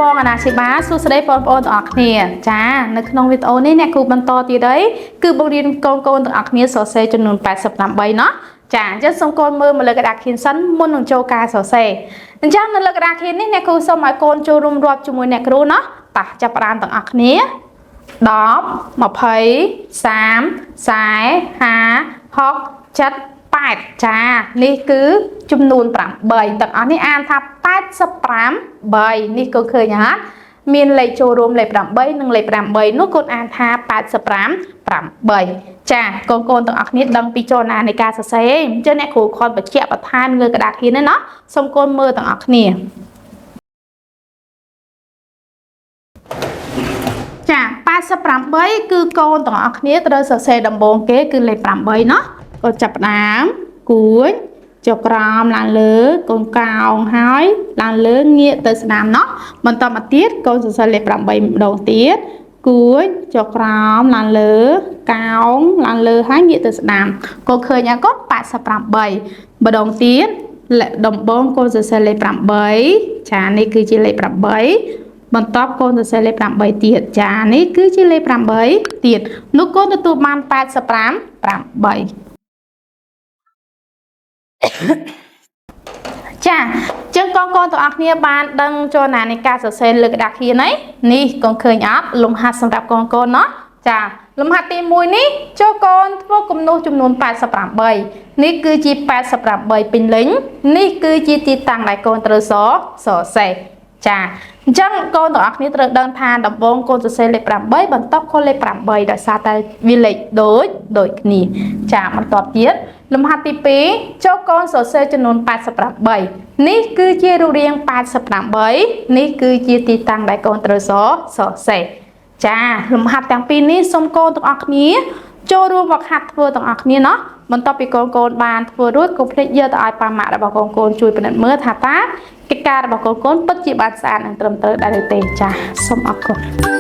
បងអាណាព្យាបាលសួស្តីបងប្អូនទាំងអស់គ្នាចានៅក្នុងវីដេអូនេះអ្នកគ្រូបន្តទៀតហើយគឺបង្រៀនកូនកូនទាំងអស់គ្នាសរសេរចំនួន88ណោះចាអញ្ចឹងសូមកូនមើលមកលើកระดาษខៀនសិនមុននឹងចូលការសរសេរអញ្ចឹងនៅលើកระดาษខៀននេះអ្នកគ្រូសូមឲ្យកូនចូលរួមរាប់ជាមួយអ្នកគ្រូណោះតោះចាប់ផ្ដើមទាំងអស់គ្នា10 20 30 40 50 60 8ចានេះគឺចំនួន8ទាំងអស់នេះអានថា88 3នេះក៏ឃើញហ่ะមានលេខចូលរួមលេខ8និងលេខ8នោះកូនអានថា85 8ចាកូនកូនទាំងអស់គ្នាដឹងពីចលនានៃការសរសេរអញ្ចឹងអ្នកគ្រូខនបញ្ជាក់បន្ថែមលើក្តារខៀននេះណោះសូមកូនមើលទាំងអស់គ្នាចា88គឺកូនទាំងអស់គ្នាត្រូវសរសេរដំបូងគេគឺលេខ8ណោះកូនចាប់ផ្ដើមគួចចុះក្រោមឡើងលើកូនកោងហើយឡើងលើងាកទៅស្ដាំណោះបន្តមកទៀតកូនសរសេរលេខ8ម្ដងទៀតគួចចុះក្រោមឡើងលើកោងឡើងលើហើយងាកទៅស្ដាំកូនឃើញអត់កូន88ម្ដងទៀតដំបូងកូនសរសេរលេខ8ចានេះគឺជាលេខ8បន្ទាប់កូនសរសេរលេខ8ទៀតចានេះគឺជាលេខ8ទៀតនោះកូនទទួលបាន85 8ចាចឹងកូនកូនទាំងអស់គ្នាបានដឹងចលនានៃការសរសេរលើក្តារខៀនហើយនេះកូនឃើញអត់លំហាត់សម្រាប់កូនកូនណោះចាលំហាត់ទី1នេះចូលកូនធ្វើគំនូសចំនួន88នេះគឺជា88ពេញលេញនេះគឺជាទីតាំងដែលកូនត្រូវសរសេរចាអញ្ចឹងកូនទាំងអស់គ្នាត្រូវដឹងថាដំបូងកូនសរសេរលេខ8បន្ទាប់កូនលេខ8ដោយសារតែវាលេខដូចគ្នាចាបន្ទាប់ទៀតលំហាត់ទី2ចូលកូនសរសេរចំនួន88នេះគឺជារូបរាង88នេះគឺជាទីតាំងដែលកូនត្រូវសរសេរចាលំហាត់ទាំងពីរនេះសូមកូនទាំងអស់គ្នាចូលរួមវឹកហាត់ធ្វើទាំងអស់គ្នាណោះបន្ទាប់ពីកូនកូនបានធ្វើរួចកុំភ្លេចយកទៅឲ្យប៉ាម៉ាក់របស់កូនកូនជួយពិនិត្យមើលថាតើកិច្ចការរបស់កូនកូនពិតជាបានស្អាតនិងត្រឹមត្រូវដែរឬទេចាសូមអរគុណ